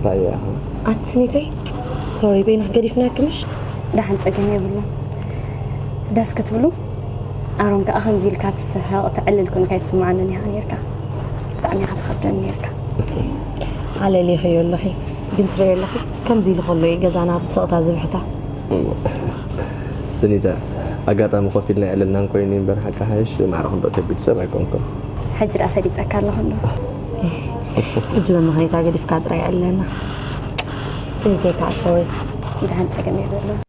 ኣቲ ስኒተይ፣ ሶሪ በይና ገዲፍናኪ ምሽ? ደሓን፣ ጸገም የብሉን። ደስ ክትብሉ። ኣሮን ከኣ ከምዚ ኢልካ ትስሕቕ፣ ተዕልል ኮንካ ይስምዓኒ ኔኻ ኔርካ። ብጣዕሚ ኢኻ ትኸብደኒ ኔርካ። ኣለሊኽዮ ኣለኺ፣ ግን ትርእዮ ኣለኺ፣ ከምዚ ኢሉ ከሎ እዩ ገዛና ብስቕታ ዝብሕታ። ስኒታ፣ ኣጋጣሚ ኮፍ ኢልና የዕለልናን ኮይኑ እምበር፣ ሓቂ ሓይሽ ማዕረ ክንዶ ከቢድ ሰብ ኣይኮንኩን። ሕጂ ደኣ ፈሊጠካ ኣለኹ እንዶ። ሕጂ መመኸኒታ ገዲፍካ ጥራይ የዕልለና። ስኒተይ ከዓ ሶሪ። ደሓን፣ ጸገም የብሉን።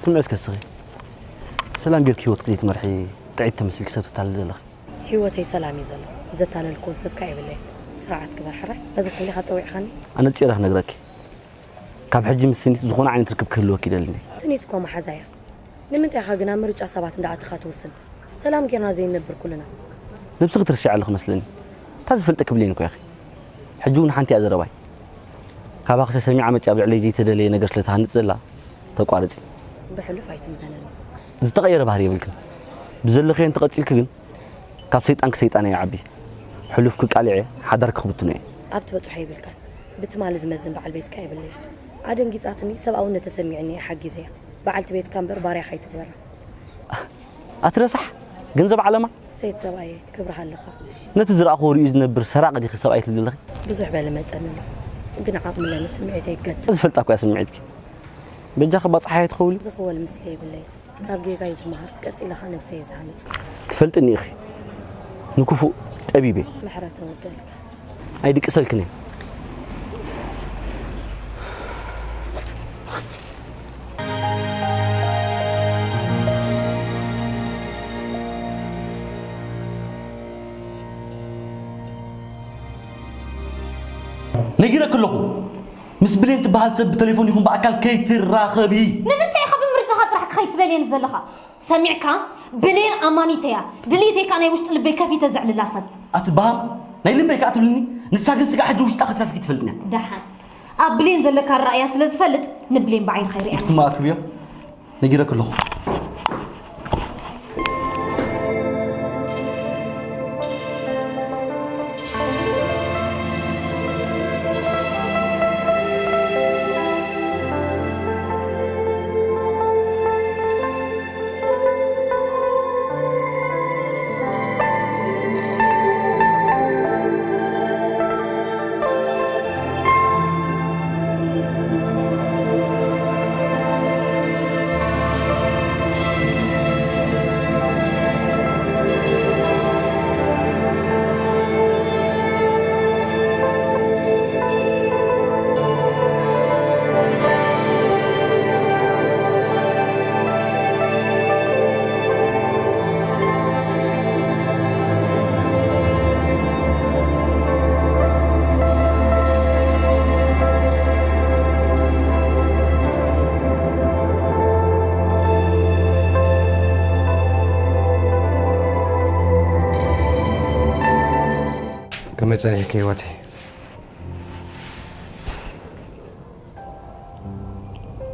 ስምዒ እስከ እስኺ። ሰላም ጌርኪ ህይወትኪ ዘይትመርሒ ጥዕይቲ ተመሲልኪ ሰብ ተታልሊ ዘለኺ። ህይወተይ ሰላም እዩ ዘሎ። ዘታለልክዎ ሰብ ከ የብለይ። ስርዓት ግበር ሕራይ። ነዚ ክፍሊ ኢኻ ጸዊዕኻኒ? ኣነጺረ ክነግረኪ። ካብ ሕጂ ምስ ስኒት ዝኾነ ዓይነት ርክብ ክህልወኪ ይደልኒ። ስኒት እኮ መሓዛ እያ። ንምንታይ ኢኻ ግን ኣብ ምርጫ ሰባት እንዳኣተኻ ትውስን? ሰላም ጌርና ዘይንነብር ኩልና። ነብስኺ ትርስዒ ኣለኺ መስለኒ። እታ ዝፈልጠኪ ብሌን እኮ ኢኺ። ሕጂ እውን ሓንቲ እያ ዘረባይ። ካባኺ ተሰሚዓ መጺኣ ኣብ ልዕለይ ዘይተደለየ ነገር ስለ ትሃንጽ ዘላ ተቋርጺ። ብሕሉፍ ኣይትምዘነኒ። ዝተቐየረ ባህሪ የብልክን። ብዘለኽዮ እንተቐጺልኪ ግን ካብ ሰይጣንኪ ሰይጣን እየ ይዓቢ። ሕሉፍኪ ቃሊዐ ሓዳርኪ ክብትኖ እየ። ኣብ ትበጽሖ የብልካን። ብትማሊ ዝመዝን በዓል ቤትካ የብለይ። ኣደንጊጻትኒ፣ ሰብኣውነት ተሰሚዕኒ እየ ሓጊዘያ። በዓልቲ ቤትካ እምበር ባርያኻ ኣይትግበራ። ኣቲ ረሳሕ፣ ገንዘብ ዓለማ። ሰይድ ሰብኣየ፣ ክብርሃ ኣለኻ። ነቲ ዝረኣኽዎ ሪኡ ዝነብር ሰራቒ ዲኺ ሰብኣይ ትብሊ ኣለኺ? ብዙሕ በሊ መጸኒ ኣሎ። ግን ዓቕሚ ኣለኒ፣ ስምዒተይ ይገትር። ዝፈልጣ እኮ እያ ስምዒትኪ። በጃኺ ባጽሓይ ኣይትኸውሊ። ዝኽወል ምስሊ የብለይ። ካብ ጌጋይ ዝመሃር፣ ቀጺለ ኸኣ ነብሰይ እየ ዝሃንጽ። ትፈልጥኒ ኢኺ፣ ንክፉእ ጠቢብ እየ። ምሕረት የውርደልካ። ኣይድቅሰልክን እየ። ነጊረኪ ኣለኹ፣ ምስ ብሌን ትበሃል ሰብ ብቴሌፎን ይኹን ብኣካል ከይትራኸቢ። ንምንታይ ኢኻ ብምርጫኻ ጥራሕ ክኸይድ ትደልየኒ ዘለኻ? ሰሚዕካ? ብሌን ኣማኒተይ እያ። ድልየተይ ከኣ ናይ ውሽጢ ልበይ ከፊተ ዘዕልላ ሰብ። ኣቲ በሃም፣ ናይ ልበይ ከኣ ትብልኒ? ንሳ ግን ስጋዕ ሕጂ ውሽጣ ከፊታትልኪ ትፈልጥኒ እያ። ደሓን። ኣብ ብሌን ዘለካ ኣረኣእያ ስለ ዝፈልጥ፣ ንብሌን ብዓይንኻ ይርእያ። ኢድኩም ኣክብዮ። ነጊረኪ ኣለኹ። ከመይ ጸኒሕኪ ህይወተይ?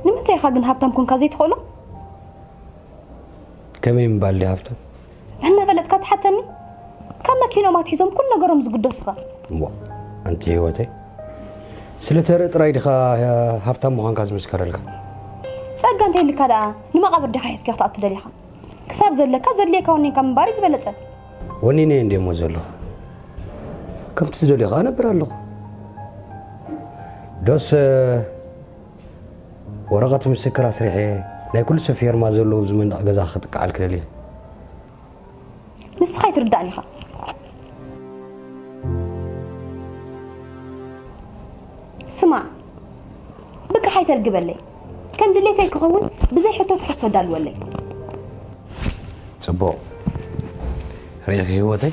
ንምንታይ ኢኻ ግን ሃብታም ኮንካ ዘይትኽእሎ? ከመይ ምባል ድዩ ሃብታም? እናፈለጥካ ትሓተኒ? ካብ መኪኖም ኣትሒዞም ኩሉ ነገሮም ዝግደሱኻ። እሞ ኣንቲ ህይወተይ፣ ስለ ተርኢ ጥራይ ዲኻ ሃብታም ምዃንካ ዝምስከረልካ? ጸጋ እንተይልካ ደኣ ንመቓብር ዲኻ ሒዝካ ክትኣቱ ደሊኻ? ክሳብ ዘለካ ዘድልየካ ወኒንካ ምንባር እዩ ዝበለጸ። ወኒነ እየ እንድየ እሞ ዘለኹ። ከምቲ ዝደልዮ ከኣ እነብር ኣለኹ። ዶስ ወረቐት ምስክር ኣስሪሐ ናይ ኩሉ ሰብ ፌርማ ዘለዎ ኣብዚ መንደቕ ገዛ ክጥቅዓልኪ ደልየ። ንስኻ ኣይትርዳእን ኢኻ። ስማዕ፣ ብቃሕ ኣይተልግበለይ። ከም ድሌተይ ክኸውን ብዘይ ሕቶ ትሕዝቶ ኣዳልወለይ። ጽቡቕ። ርኢኺ ህይወተይ፣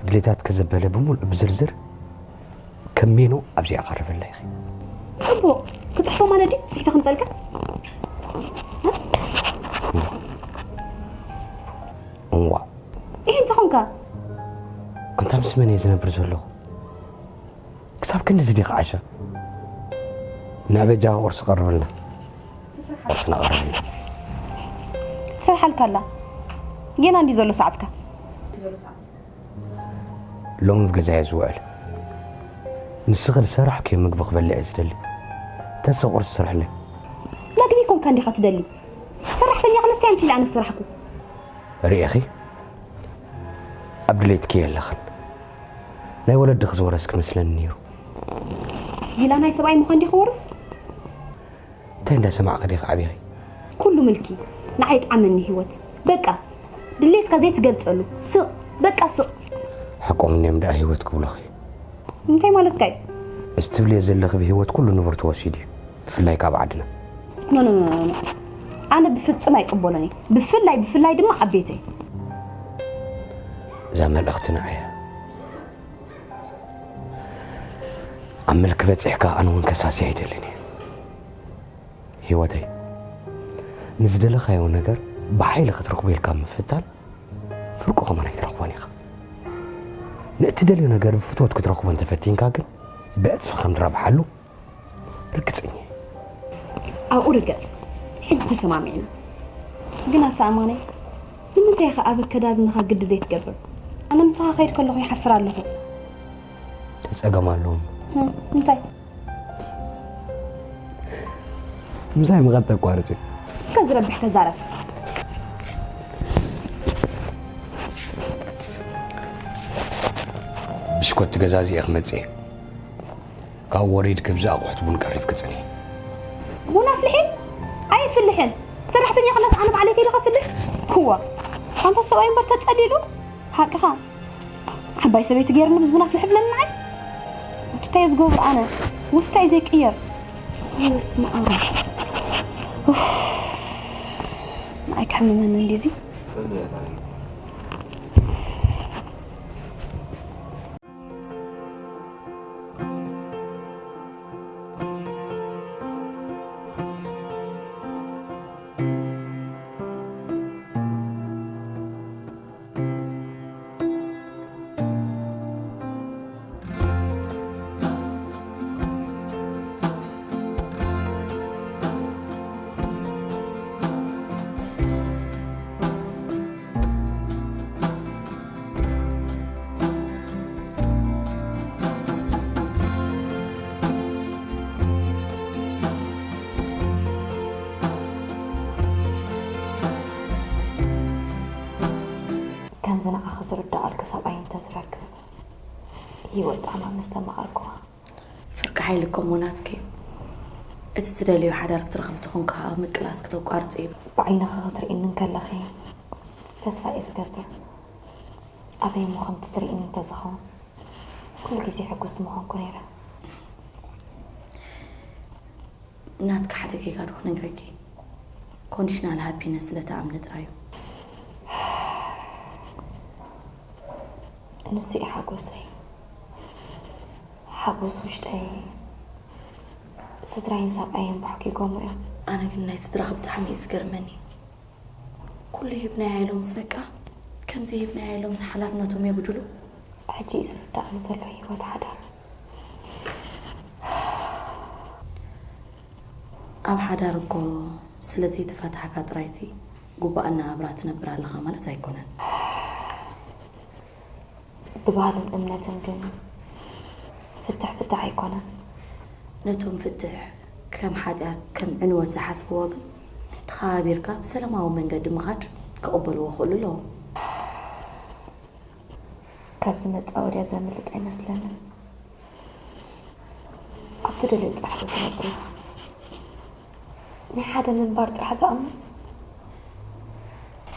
ድሌታትኪ ዘበለ ብምሉእ ብዝርዝር ከም ሜኑ ኣብዚ ኣቐርበላ ኢኺ። ጽቡቕ። ክጽሕፎ ማለት ድዩ? ጽሒፈ ክምጸልካ? እዋ። ይሄ እንታይ ኾንካ? ኣንታ ምስ መን እየ ዝነብር ዘለኹ? ክሳብ ክንድዚ ዲኺ ዓሻ? ንበጃ ቁርሲ ቀርብልና። ቁርስና ቀርብልና። ትሰርሓልካ ኣላ። ጌና እንዲ ዘሎ ሰዓትካ። ሎሚ ኣብ ገዛ እየ ዝውዕል። ንስኺ ዝሰራሕክዮ ምግቢ ክበልዕ እየ ዝደሊ። ተስእ ቁርሲ ስርሕለይ። መግቢ ኮንካ እንዲኻ ትደሊ። ሰራሕተኛ ክልስታይ ኣምሲለ ኣነ ዝሰራሕኩ። ርኢኺ? ኣብ ድሌትኪ የለኽን። ናይ ወለድኺ ዝወረስኪ መስለኒ ነይሩ። ጊላ ናይ ሰብኣይ ምዃን ድዩ ክወርስ? እንታይ እንዳሰማዕኺ ዲኺ ዓቢኺ? ኩሉ ምልኪ ንዓይ ይጥዓመኒ ህይወት። በቃ ድሌትካ ዘይትገልጸሉ። ስቕ በቃ ስቕ። ሓቆም እኒኦም ደኣ ህይወት ክብሉኺ። እንታይ ማለትካ እዩ? እዚ ትብልዮ ዘለኺ ብህይወት ኩሉ ንብረቱ ወሲዱ እዩ። ብፍላይ ካብ ዓድና። ኖ ኖ ኖ ኖ። ኣነ ብፍጽም ኣይቅበሎን እየ። ብፍላይ ብፍላይ ድማ ኣብ ቤተይ። እዛ መልእኽቲ ንዓይ እያ። ኣብ ምልኪ በጺሕካ ኣነ እውን ከሳሲ ኣይደልን እየ። ህይወተይ፣ ንዝደለኻዮ ነገር ብሓይሊ ክትረኽቦ ኢልካ ምፍታን ፍርቁ ከማን ኣይትረኽቦን ኢኻ። ንእትደልዮ ነገር ብፍትወት ክትረኽቦ እንተፈቲንካ ግን ብዕጽፊ ከም ትረብሓሉ ርግጸኛ እየ። ኣብኡ ርገጽ። ሕጂ ተሰማሚዕና። ግን ኣታ ኣማነይ፣ ንምንታይ ኢኻ ኣብ ኣከዳድናኻ ግዲ ዘይትገብር? ኣነ ምሳኻ ከይድ ከለኹ ይሓፍር ኣለኹ። እንታይ ጸገም ኣለዎ? እንታይ? ምሳይ ምኻድ ተቋርጺ። እስከ ዝረብሕ ተዛረብ። ብሽኮቲ ገዛዚኤ ክመጽእ እየ። ካብኡ ወሪድኪ ብዚ ኣቑሑት ቡን ቀሪብኪ ጽንሒ። ቡን ኣፍልሒ? ኣይፍልሕን። ሰራሕተኛ ክላስ ኣነ ባዕለይ ከይደ ከፍልሕ? ክዋ። ኣንታ ሰብኣይ እምበር ተጸሊሉ? ሓቅኻ። ዓባይ ሰበይቲ ገይሩኒ ብዝቡን ኣፍልሒ ብለኒ ንዓይ። እንታይ እየ ዝገብር ኣነ? ወስታ እዩ ዘይቅየር። በስመ ኣብ። ኡፍ። ንዓይ ከሕምመኒ እንድዩ እዚ። ከምዚ ንዓኺ ዝርድኣልኪ ሰብኣይ እንተዝረክብ ህይወት ጣዕማ ምስተማቐርኩዋ። ፍርቂ ሓይሊ እኮ እሞ ናትኪ እዩ። እቲ ትደልዮ ሓዳር ክትረኽቢ ተኾንኪ ከዓ ምቅላስ ክተቋርፂ እዩ። ብዓይንኺ ክትርእይኒ እንከለኺ ተስፋ እየ ዝገብር። ኣበይ እሞ ከምቲ ትርእይኒ እንተዝኸውን ኩሉ ግዜ ሕጉስቲ ምኾንኩ ነይረ። ናትኪ ሓደ ጌጋ ዶ ክነግረኪ? ኮንዲሽናል ሃፒነስ ስለ ትኣምኒ ጥራይ እዩ። ንሱ እዩ ሓጎሰይ። ሓጎስ ውሽጠይ ስድራይን ሰብኣየይን ባሕኪጎሞ እዮም። ኣነ ግን ናይ ስድራኺ ብጣዕሚ እዩ ዝገርመኒ። ኩሉ ሂብናያ ኢሎምስ በቃ ከምዚ ሂብናያ ኢሎምስ ሓላፍነቶም የጉድሉ። ሕጂ እዩ ዝርዳእኒ ዘሎ ህይወት ሓዳር። ኣብ ሓዳር እኮ ስለ ዘይተፋታሕካ ጥራይሲ ጉባእ እናኣብራ ትነብር ኣለኻ ማለት ኣይኮነን። ብባህልን እምነትን ግን ፍትሕ ፍትሕ ኣይኮነን። ነቶም ፍትሕ ከም ሓጢኣት፣ ከም ዕንወት ዝሓስብዎ ግን ተኸባቢርካ ብሰላማዊ መንገዲ ምኻድ ክቕበልዎ ክኽእሉ ኣለዎም። ካብዚ መጻወድያ ዘምልጥ ኣይመስለንን። ኣብ ትደልዮ ጥራሕ ዶ ትነብር ኢኻ? ናይ ሓደ ምንባር ጥራሕ ዝኣምን?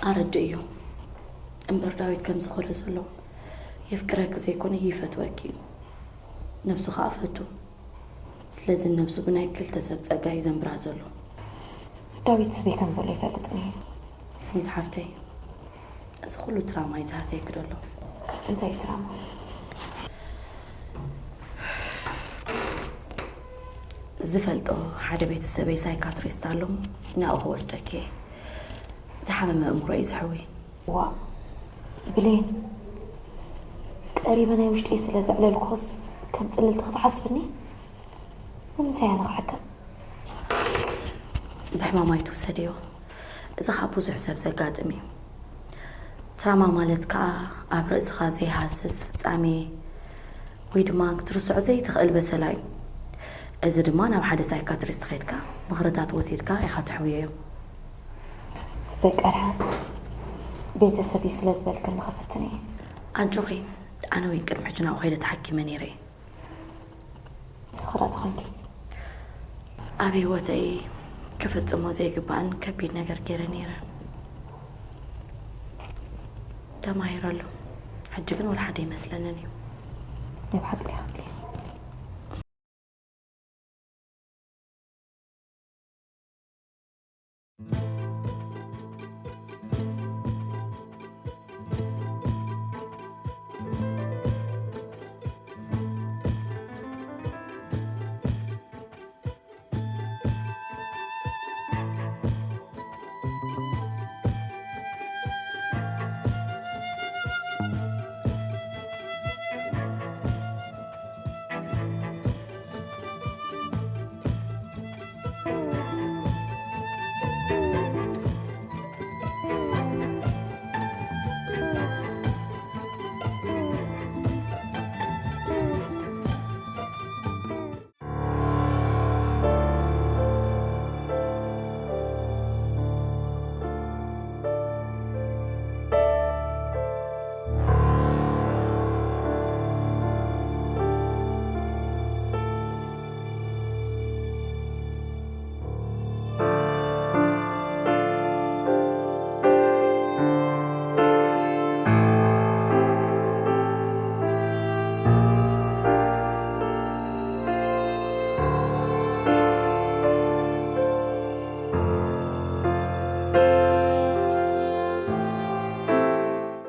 ኣረድእዮ። እምበር ዳዊት ከም ዝኾነ ዘሎ የፍቅረኪ ዘይኮነ ይፈትወኪ እዩ። ነብሱ ኸኣ ፈቱ። ስለዚ ነብሱ ብናይ ክልተ ሰብ ጸጋ እዩ ዘንብራ ዘሎ። ዳዊት ስበይ ከም ዘሎ ይፈልጥ እየ። ስኒት ሓፍተይ፣ እዚ ኩሉ ትራማ እዩ ዝሃሰየኪ ዘሎ። እንታይ እዩ ትራማ? ዝፈልጦ ሓደ ቤተሰበይ ሳይካትሪስት ኣሎ፣ ናብኡ ክወስደኪ እየ። ዝሓመመ ኣእምሮ እዩ ዝሕዊ። ዋ ብሌን፣ ቀሪበ ናይ ውሽጠይ ስለ ዘዕለልኩስ ከም ጽልልቲ ክትሓስብኒ? ንምንታይ ኣነ ክሕከም? ብሕማም ኣይትውሰድዮ። እዚ ኸዓ ብዙሕ ሰብ ዘጋጥም እዩ። ትራማ ማለት ከዓ ኣብ ርእስኻ ዘይሃስስ ፍጻሜ ወይ ድማ ክትርስዖ ዘይትኽእል በሰላ እዩ። እዚ ድማ ናብ ሓደ ሳይካትሪስት ኸይድካ ምኽርታት ወሲድካ ኢኻ ትሕውየዮ። በቃ ደሓን፣ ቤተሰብ እዩ ስለ ዝበልክኒ ክፍትን እየ። ኣጆኺ፣ ኣነ እውን ቅድሚ ሕጂ ናብኡ ከይደ ተሓኪመ ነይረ እየ። ንስኺ ዳኣ ተኾንኪ? ኣብ ህይወተይ ክፍጽሞ ዘይግባእን ከቢድ ነገር ገይረ ነይረ። ተማሂረሉ። ሕጂ ግን ወላ ሓደ ኣይመስለንን እዩ። ናይ ብሓቂ ዲኺ ትብሊ?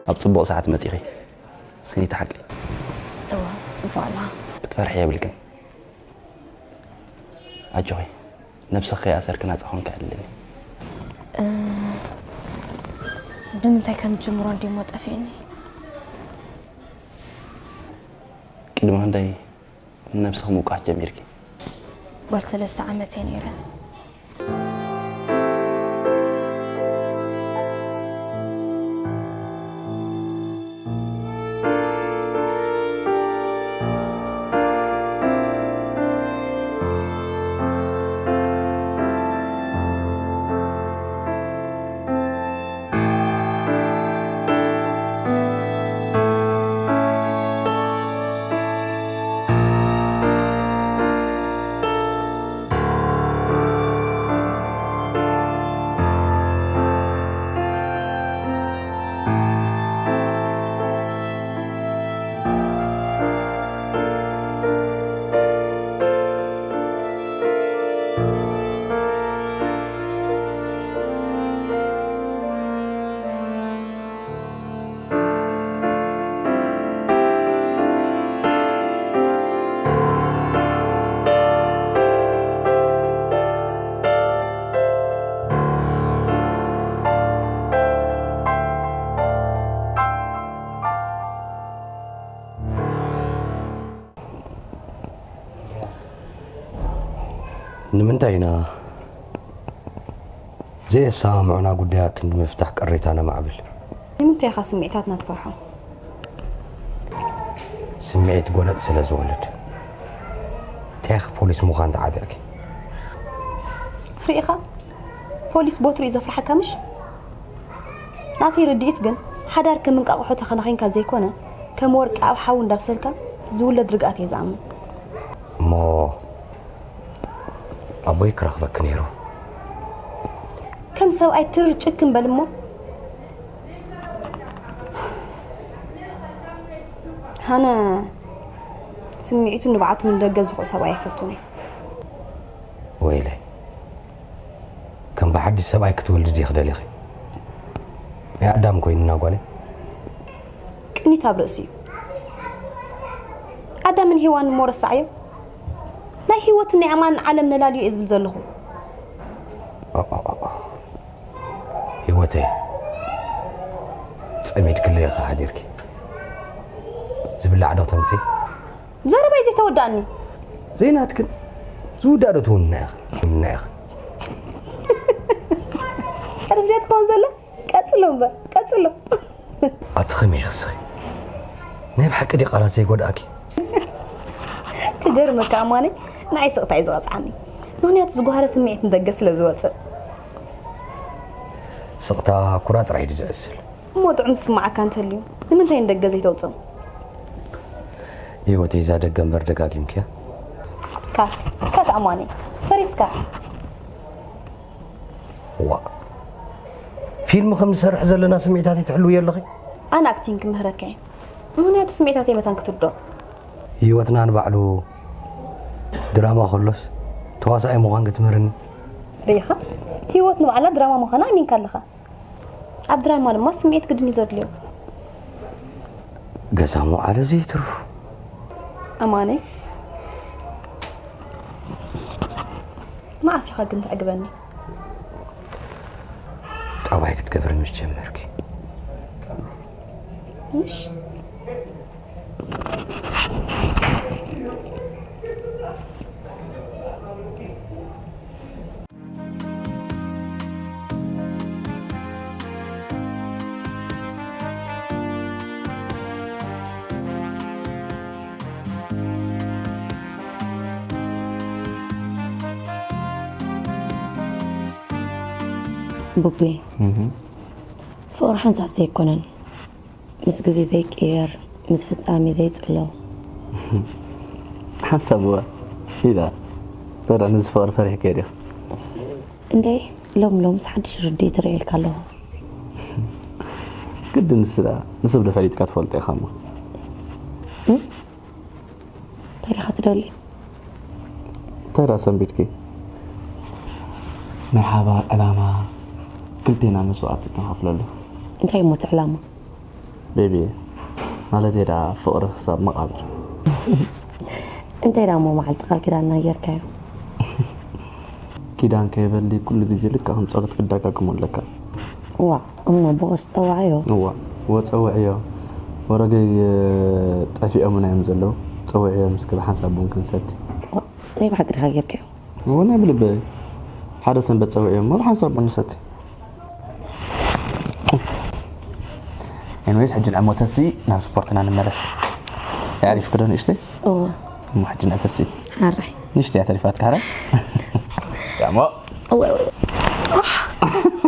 ኣብ ጽቡቕ ሰዓት መጺኺ ስኒታ ሓቀይ። እወ፣ ጽቡቕ ኣላ። ክትፈርሒ የብልክን። ኣጆኺ፣ ነብስኺ ከይኣሰርኪ ናጻ ኮንኪ ኣዕልልኒ። እ፣ ብምንታይ ከም ጅምሮ እንዲሞ ጠፊእኒ። ቅድሚ ክንደይ ነብስኺ ምውቃዕ ጀሚርኪ? ጓል ሰለስተ ዓመት እየ ነይረ። ንምንታይ ኢና ዘየሰማምዑና ጉዳያት ክንዲ ምፍታሕ ቅሬታ ነማዕብል። ንምንታይ ኢኻ ስምዒታትና ትፈርሖ? ስምዒት ጎነጽ ስለ ዝወልድ። እንታይ ኢኺ ፖሊስ ምዃን ተዓጢቕኪ? ርኢኻ? ፖሊስ ቦትሩ እዩ ዘፍርሓካ ምሽ? ናተይ ርድኢት ግን ሓዳር ከም እንቃቑሖ ተኸናኺንካ ዘይኮነ ከም ወርቂ ኣብ ሓዊ እንዳብሰልካ ዝውለድ ርግኣት እየ ዝኣምን። እሞ ኣቦይ ክረኽበኪ ነይሩ። ከም ሰብኣይ ትርር ጭክ እምበል እሞ። ሃነ ስምዒቱ ንብዓቱ ንደገ ዝኹዕ ሰብኣይ ኣይፈቱን እየ። ወይለይ፣ ከም ብሓድሽ ሰብኣይ ክትወልዲ ድኺ ደሊኺ? ናይ ኣዳም ኮይንና ጓለይ። ቅኒት ኣብ ርእሲ እዩ። ኣዳምን ሄዋን እሞ ረሳዕዮ። ናይ ህይወትን ናይ ኣማንን ዓለም ነላልዮ እየ ዝብል ዘለኹ። ኦ፣ ኦ፣ ኦ፣ ኦ። ህይወተይ፣ ጸሚድክለይ ኢኻ ሓዲርኪ። ዝብላዕ ዶ ተምጺ? ዘረባይ ዘይተወዳእኒ። ዘይናትክን ዝውዳእ ዶ ትውንና ኢኻ? ትውንና ኢኻ። ቀደም ድያ ትኸውን ዘላ? ቀጽሎ እምበር፣ ቀጽሎ። ኣቲ ከመይ ኢኺ ስኺ? ናይ ብሓቂ ድዩ ቃላት ዘይጎድኣኪ? ክገርመካ ኣማነይ፣ ንዓይ ስቕታ እዩ ዝቐጽዓኒ። ምኽንያቱ ዝጓሃረ ስምዒት ንደገ ስለ ዝወጽእ። ስቕታ ኩራ ጥራይ ድዩ ዘዕስል? እሞ ጥዑም ዝስምዓካ እንተልዩ፣ ንምንታይ ንደገ ዘይተውጽኦ? ህይወተይ፣ እዛ ደገ እምበር ደጋጊምክያ። ካት፣ ካት ኣማነይ፣ ፈሪስካ። ዋ፣ ፊልም ከም ንሰርሕ ዘለና ስምዒታተይ ትሕልውዮ ኣለኺ? ኣነ ኣክቲንግ ክምህረካ እየ። ምኽንያቱ ስምዒታተይ መታን ክትርድኦ። ህይወትና ንባዕሉ ድራማ ከሎስ ተዋሳኣይ ምዃን ክትምህርኒ። ርኢኻ? ህይወት ንባዕላ ድራማ ምዃና ኣሚንካ ኣለኻ። ኣብ ድራማ ድማ ስምዒት ግድን እዩ ዘድልዮ። ገዛ መውዓሊ ዘይትርፉ። ኣማነይ፣ መዓስ ኢኻ ግን ተዕግበኒ? ጠባይ ክትገብሪ ምስ ጀመርኪ። ምሽ? ቡቤ፣ እህ። ፍቕሪ ሓንሳብ ዘይኮነን፣ ምስ ግዜ ዘይቅየር፣ ምስ ፍጻሜ ዘይጽሎ። ሓንሳብ እዋ ኢላ። ተራ ነዚ ፍቕሪ ፈሪሕካዮ ዲኻ? እንዴ፣ ሎም ሎምስ ሓድሽ ርድኢት ርእየልካ ኣለኹ። ግድን ንስዳ ንሰብ ዶ ፈሊጥካ ትፈልጦ ኢኻ እሞ። እም? እንታይ ዲኻ ትደሊ? እንታይ ደኣ ሰንቢድኪ? ናይ ሓባር ዕላማ ክልቴና መስዋእቲ ክንኸፍለሉ። እንታይ እሞ እቲ ዕላማ? ቤቢ፣ ማለተይ ደኣ ፍቕሪ ክሳብ መቓብር። እንታይ ደኣ እሞ መዓልቲ ቃል ኪዳንና ጌርካዮ? ኪዳን ከይበሊ ኩሉ ግዜ ልክዕ ከም ጸሎት ክደጋግሞ ኣለካ። ዋእ፣ እሞ ብቑስ ጸውዓዮ። እዋ፣ እወ ጸውዕዮ። ወረገይ፣ እ፣ ጠፊኦምና እዮም ዘለዉ። ጸውዕዮም እስኪ ብሓንሳብ ቡን ክንሰቲ። ዋእ፣ ናይ ብሓቂ ዲኻ ጌርካዮ? እወ፣ ናይ ብልበይ። ሓደ ሰንበት ጸውዕዮም እሞ ብሓንሳብ ቡን ንሰቲ። ኤንዌይስ፣ ሕጂ ንዕሞተሲ ናብ ስፖርትና ንመለስ። የዕሪፍኪ ዶ ንእሽተይ? እወ። እሞ ሕጂ ንዕተሲ። ሓራይ። ንእሽተይ እያ ተሪፋትካ፣ ሓራይ? ያሞ። እወ፣ እወ።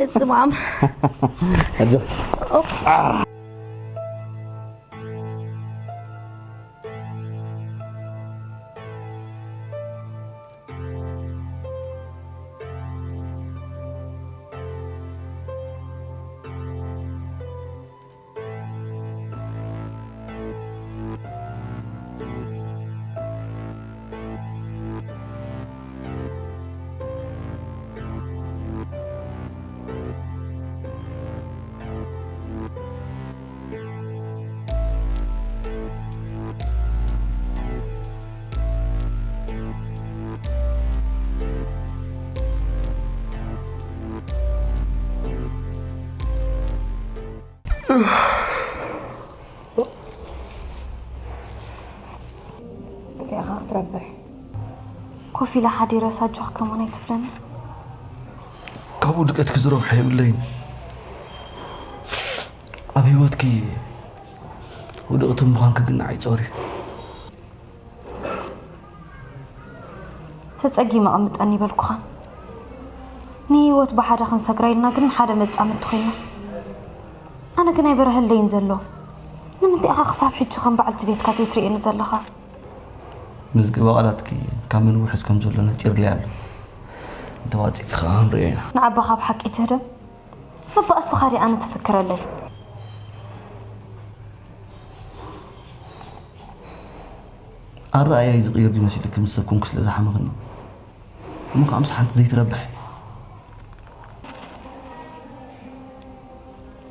እስማም። ኣጆ። ኦፕ። እንታይ ኢኻ ክትረብሕ? ኮፍ ኢለ ሓዲረስ ኣጆኺ ከማን ኣይትብለኒ? ካብ ውድቀትኪ ዝረብሖ የብለይን። ኣብ ህይወትኪ ውድቕቲ ምዃንኪ ግን ንዓይ ጾር እዩ። ተጸጊመ ኣቐምጠኒ ይበልኩኻ። ንህይወት ብሓደ ክንሰግራ ኢልና ግን ሓደ መጻምድቲ ኮይና። ኣነ ግን ኣይበረሀለይን ዘሎ። ንምንታይ ኢኻ ክሳብ ሕጂ ከም በዓልቲ ቤትካ ዘይትርእየኒ ዘለኻ? መዝገበ ቃላትኪ ካብ መን ውሕዝ ከም ዘሎ ነጺርለይ ኣሎ። እንተዋጺእኪ ከኣ ንርእዮ ኢና። ንዓባኻ ብሓቂ ትህደም? መባእስትኻ ድኣ ኣነ ትፍክረለይ? ኣረኣእያይ ዝቕይር ድዩ መሲሉኪ ምስ ሰብ ኮንኩ ስለ ዝሓመኽኒ? እሞ ከኣ ምስ ሓንቲ ዘይትረብሕ።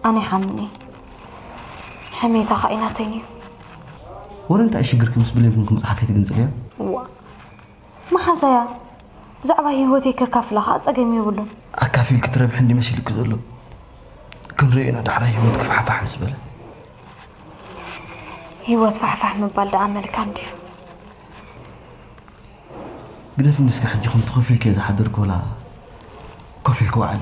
ኣነ ይሓምኒ። ሕሜታ ኸኣ ኢናተይን እዩ። ወረ እንታይ ሽግርኪ ምስ ብሌን ኮንኩ መጽሓፈይ ትግንጽልያ? ዋ መሓዛያ ብዛዕባ ህይወተይ ከካፍላ ኸኣ ጸገም የብሉን። ኣካፊልኪ ትረብሒ እንዲ መሲሉኪ ዘሎ? ክንርእዮ ኢና ዳሕራይ ህይወትኪ ፋሕፋሕ ምስ በለ። ህይወት ፋሕፋሕ ምባል ደኣ መልካም ድዩ? ግደፍኒ እስከ ሕጂ ከምቲ ኮፍ ኢልክዮ ዝሓደርኩ ወላ ኮፍ ኢልኪ ወዓሊ።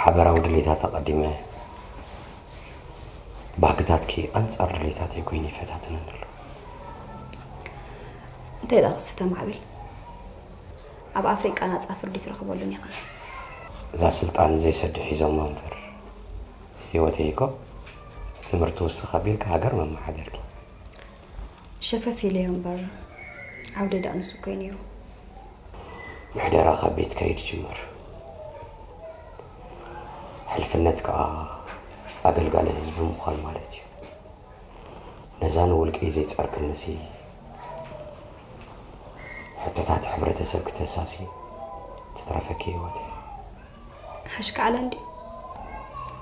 ሓበራዊ ድሌታት ኣቐዲመ ባህግታትኪ ኣንጻር ድሌታተይ ኮይኑ ይፈታተነኒ ኣሎ። እንታይ ደኣ ክስተ ማዕብል? ኣብ ኣፍሪቃ ናጻ ፍርዲ ትረኽበሉን ኢኻ። እዛ ስልጣን ዘይሰዱ ሒዞማ እምበር ህይወተይ እኮ ትምህርቲ ውስኽ ኣቢልካ ሃገር መመሓደርኪ። ሸፈፍ ኢለዮ እምበር ዓውደ ደኣ ንሱ እኮ እዩ ነይሩ። ምሕደራ ካብ ቤትካ እዩ ዝጅምር። ሕልፍነት ከኣ ኣገልጋሊ ህዝቢ ምዃን ማለት እዩ። ነዛ ንውልቀይ ዘይጸርክንሲ ሕቶታት ሕብረተሰብ ክተሳሲ ትትረፈኪ ህይወት እያ። ሓሽካዕላ እንድዩ።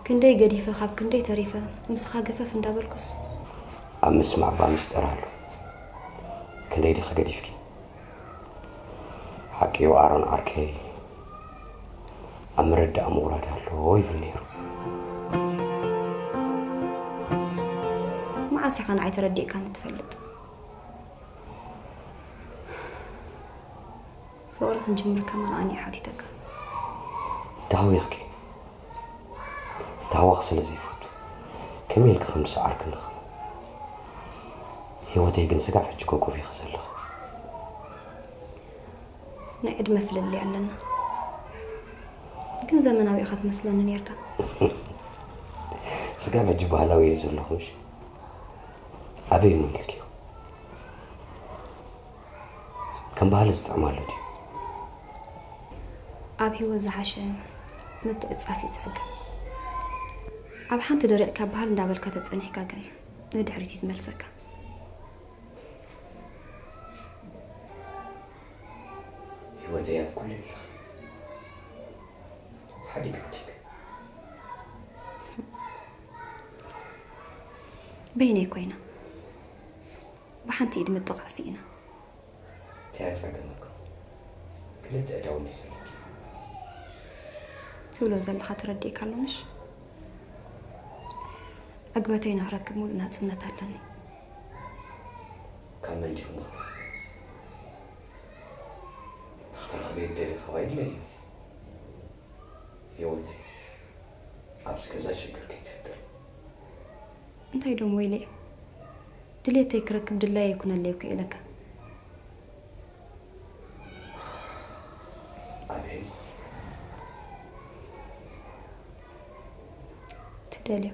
ክንደይ ገዲፈ ካብ ክንደይ ተሪፈ ምስኻ ገፈፍ እንዳበልኩስ። ኣብ ምስማዕ እባ ምስጢር ኣሎ። ክንደይ ዲኺ ገዲፍኪ? ሓቂኡ ኣሮን ዓርከይ ኣብ ምርዳእ ምውራድ ኣለዎ ይብል ነይሩ። መዓስ ኢኻ ንዓይ ተረዲእካኒ ትፈልጥ? ፍቕሪ ክንጅምር ከማን ኣነ እየ ሓቲተካ። እንተሃዊኽኪ እንተሃዋኽ ስለ ዘይፈቱ ከመይ ኢልኪ ከም ዝሰዓርክኒ ክኸውን። ህይወተይ ግን ስጋብ ሕጂ ኮኮፍ ኢኺ ዘለኺ። ናይ ዕድመ ፍልልይ ኣለና። ግን ዘመናዊ ኢኻ ትመስለኒ ነርካ። ስጋብ ሕጂ ባህላዊ እየ ዘለኹ ምሽ? ኣበይ እሞ ኢልክዮ? ከም ባህሊ ዝጥዕም ኣሎ ድዩ? ኣብ ህይወት ዝሓሸ ምትዕጻፍ እዩ ጸገም። ኣብ ሓንቲ ደሪቕካ ባህል እንዳበልካ ተጸኒሕካ ግን ንድሕሪት እዩ ዝመልሰካ። ህይወተይ ኣብ ኩሉ ኣለኺ። ሓዲግ ሓዲግ። በይነይ ኮይና ብሓንቲ ኢድ ምጥቓዕ ስኢና። እንታይ ኣጸገመካ? ክልተ እዳውን እዩ ዘለኪ። ትብሎ ዘለኻ ተረዲእካ ኣሎ ምሽ? ዕግበተይ ንኽረክብ ሙሉእ ናጽነት ኣለኒ። ካብ መን ዲኹም ክትረኽቡ? ንኽትረኽብዮ ዝደለኻ ኣይድለይ እዩ። ህይወተይ ኣብዚ ገዛ ሽግር ከይትፈጥሪ። እንታይ ዶም ወይለይ? ድሌተይ ክረክብ ድላይ ኣይኩነለይ እኮ ኢለካ። ኣበይ? ትደልዮ።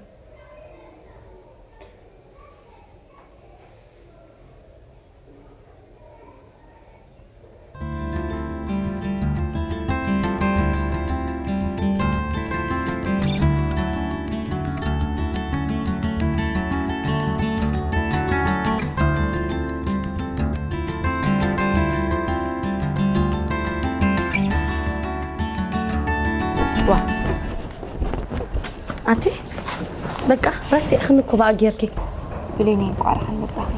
ዋ ኣቲ በቃ ረሲዕኽኒ እኮ ብኣ ጌርኪ። ብሌነይ እንቋዕ ደሓን መጻኺ።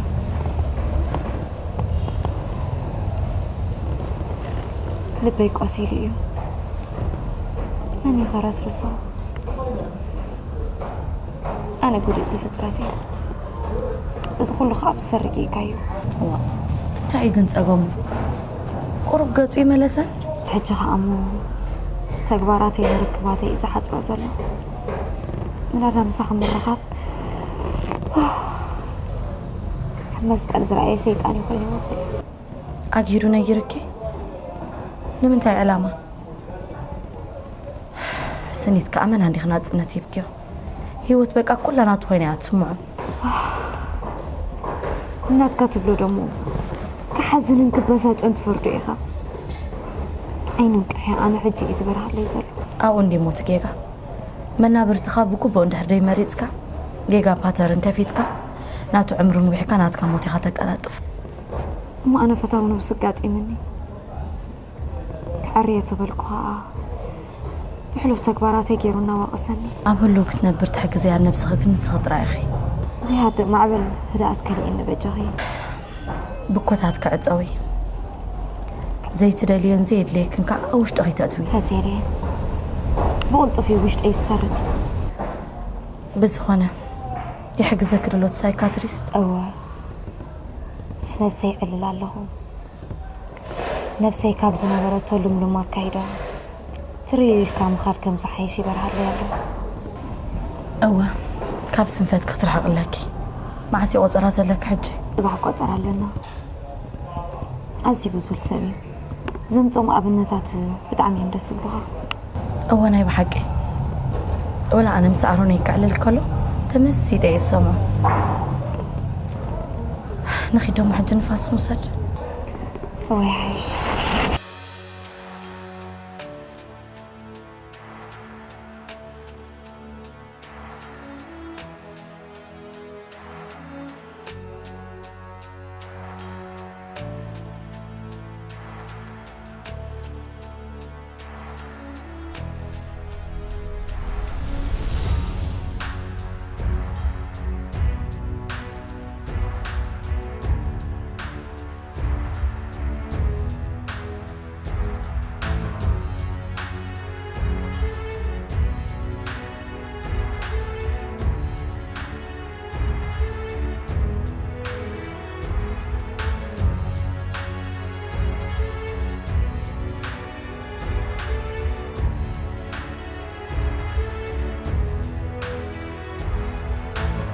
ልበይ ቆሲሉ እዩ። መን እዩ ከረስርሶ? ኣነ ጉድእቲ ፍጥረት እየ። እዚ ኩሉ ከዓ ብሰር ጌጋ እዩ። እዋ፣ እንታይ እዩ ግን ጸገሙ? ቁሩብ ገጹ ይመለሰን። ሕጂ ከዓ እሞ ተግባራተይ ንርክባተይ እዩ ዝሓጽሮ ዘሎ። ምናዳ ምሳኺ ምርኻብ ኣብ መስቀል ዝረኣየ ሸይጣን እዩ ኮይኑ ይመስል። ኣግሂዱ ነጊርኪ? ንምንታይ ዕላማ? ስኒት ከኣ መን ኣንዲኺ ናጽነት ሂብክዮ? ህይወት በቃ ኩላ ናቱ ኮይና እያ ትስምዖ። ናትካ ትብሎ ደሞ ክሓዝንን ክበሳጨን ትፈርዶ ኢኻ። ዓይንን ቀሕያ ኣነ ሕጂ እዩ ዝበርሃለይ ዘሎ። ኣብኡ እንዲ ሞት ጌጋ። መናብርትኻ ብግቡእ እንድሕር ደይመሪጽካ፣ ጌጋ ፓተርን ከፊትካ፣ ናቱ ዕምሪ ንዊሕካ ናትካ ሞት ኢኻ ተቀላጥፍ። እሞ ኣነ ፈታዊ ነብሱ ኣጋጢምኒ። ክዕርዮ ተበልኩ ኸኣ፣ ብሕሉፍ ተግባራተይ ገይሩ እናወቐሰኒ። ኣብ ህሉው ክትነብር ትሕግዝያ ነብስኺ ግን ንስኺ ጥራይ ኢኺ። ዘይሃድእ ማዕበል ህድኣት ከልእየኒ በጃኺ። ብኮታት ክዕጸዊ። ዘይትደልዮን ዘየድልየክን ከኣ ኣብ ውሽጥኺ ተእትዊ። ከዘየድልየን ብቕልጡፍ እዩ ውሽጠይ ዝሰርጥ። ብዝኾነ፣ ይሕግዘኪ ዶ ኣሎ እቲ ሳይካትሪስት? እወ፣ ምስ ነብሰይ እዕልል ኣለኹ። ነብሰይ ካብ ዝነበረቶ ልምሉም ኣካይዳ ትርር ኢልካ ምኻድ ከም ዝሓይሽ ይበርሃለይ ኣሎ። እወ፣ ካብ ስንፈት ክትርሕቂ ኣለኪ። መዓስ እዩ ቆጸራ ዘለኪ ሕጂ? ጽባሕ ቆጸራ ኣለና። ኣዝዩ ብዙል ሰብ እዩ። ዘምጾም ኣብነታት ብጣዕሚ እዮም ደስ ዝብሉኻ። እወ፣ ናይ ብሓቂ። ወላ ኣነ ምስ ኣሮነይ ክዕልል ከሎ ተመሲጠ እየ ዝሰምዖ። ንኺድ ደሞ ሕጂ ንፋስ ንውሰድ። እወ፣ ይሓይሽ።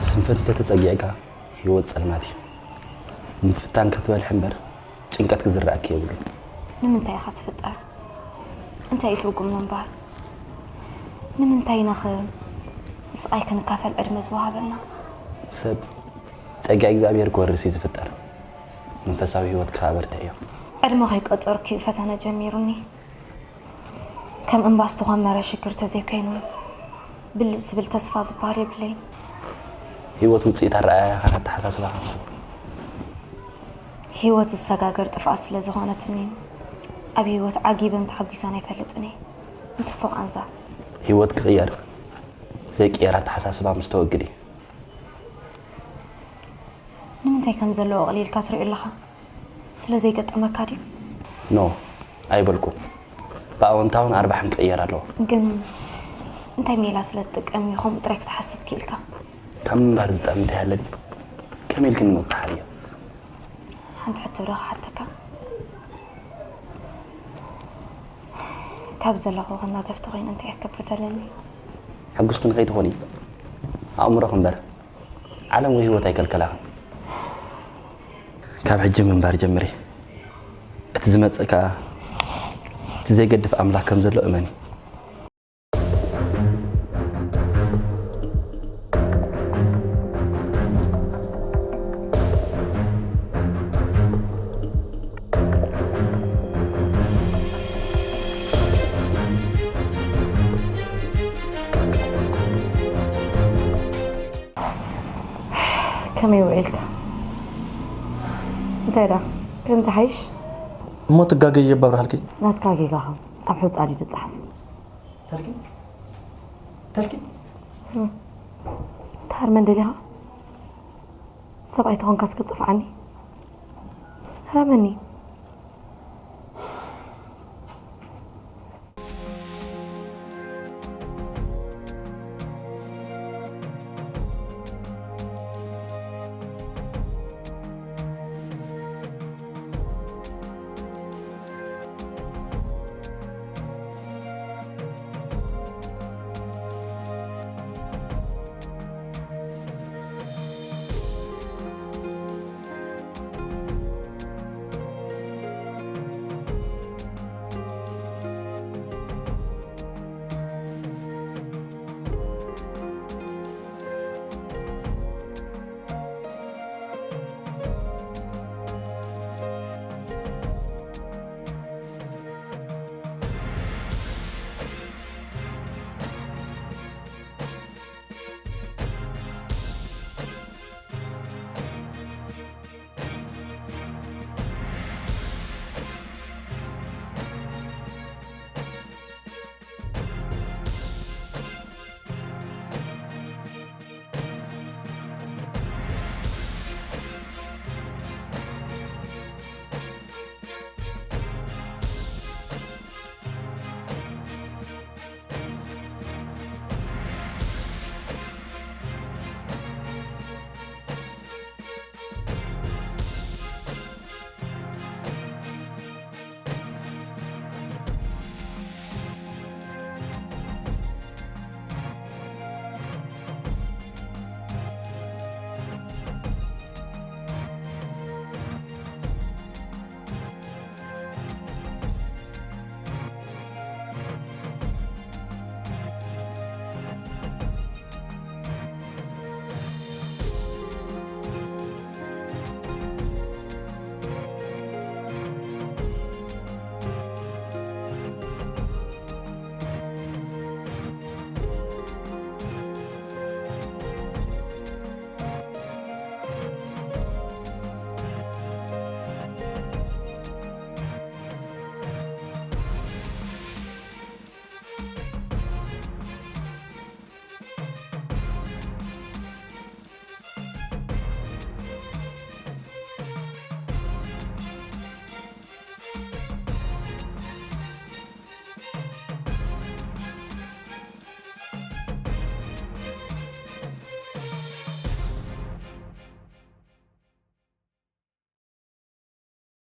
ስንፈት እንተተጸጊዕካ ህይወት ጸልማት እዩ። ምፍታን ክትበልሒ እምበር ጭንቀት ክዝረኣኪ የብሉን። ንምንታይ ኢኻ ትፍጠር? እንታይ እዩ ትርጉም ምንባር? ንምንታይ ኢና ኸ ስቓይ ክንካፈል ዕድመ ዝወሃበና? ሰብ ጸጋ እግዚኣብሔር ክወርስ እዩ ዝፍጠር። መንፈሳዊ ህይወትኪ ከኣ በርትዕዮ። ዕድመ ከይቆጸርኩ እዩ ፈተነ ጀሚሩኒ። ከም እምባ ዝተኾመረ ሽግር ተዘይኮይኑ ብልጭ ዝብል ተስፋ ዝበሃል የብለይን። ህይወት ውጽኢት ኣረኣእያኻን ኣተሓሳስባኻን ትብል። ህይወት ዝሰጋገር ጥፍኣት ስለ ዝኾነትኒ ኣብ ህይወት ዓጊበን ተሓጒሰን ኣይፈልጥን እየ። ንትፎ ቃንዛ። ህይወት ክቕየር ዘይቅየር ኣተሓሳስባ ምስ ተወግድ እዩ። ንምንታይ ከም ዘለዎ ኣቕሊልካ ትሪኦ ኣለኻ? ስለ ዘይገጠመካ ድዩ? ኖ፣ ኣይበልኩን። ብኣወንታውን ኣርባሕን ክቕየር ኣለዎ። ግን እንታይ ሜላ ስለ ትጥቀም እዩ ከምኡ ጥራይ ክትሓስብ ክኢልካ? ካብ ምንባር ዝጠቕም እንታይ ኣለኒ? ከመይ ኢልክኒ ሞት ትሓርዮ? ሓንቲ ሕቶ ዶ ክሓተካ? ካብ ዘለኹ ከናገፍቲ ኮይነ እንታይ እየ ክገብር ዘለኒ? ሕጉስቲ ንኸይትኾኒ ኣእምሮኺ እምበር ዓለም ወይ ህይወት ኣይከልከላኽን። ካብ ሕጂ ምንባር ጀምሪ። እቲ ዝመጽእ ከኣ እቲ ዘይገድፍ ኣምላኽ ከም ዘሎ እመኒ። ከመይ ውዒልካ? እንታይ ደኣ? ከምዚ ሓይሽ? እሞ ትጋገይ የባብርሃልኪ። ናትካ ጌጋኻ ኣብ ሕጻን እዩ ዝጸሓፍ። ተልኪ? ተልኪ? እም። ተሃርመን ደሊኻ? ሰብኣይ ተኾንካስ ክትጽፍዓኒ? ሃረመኒ።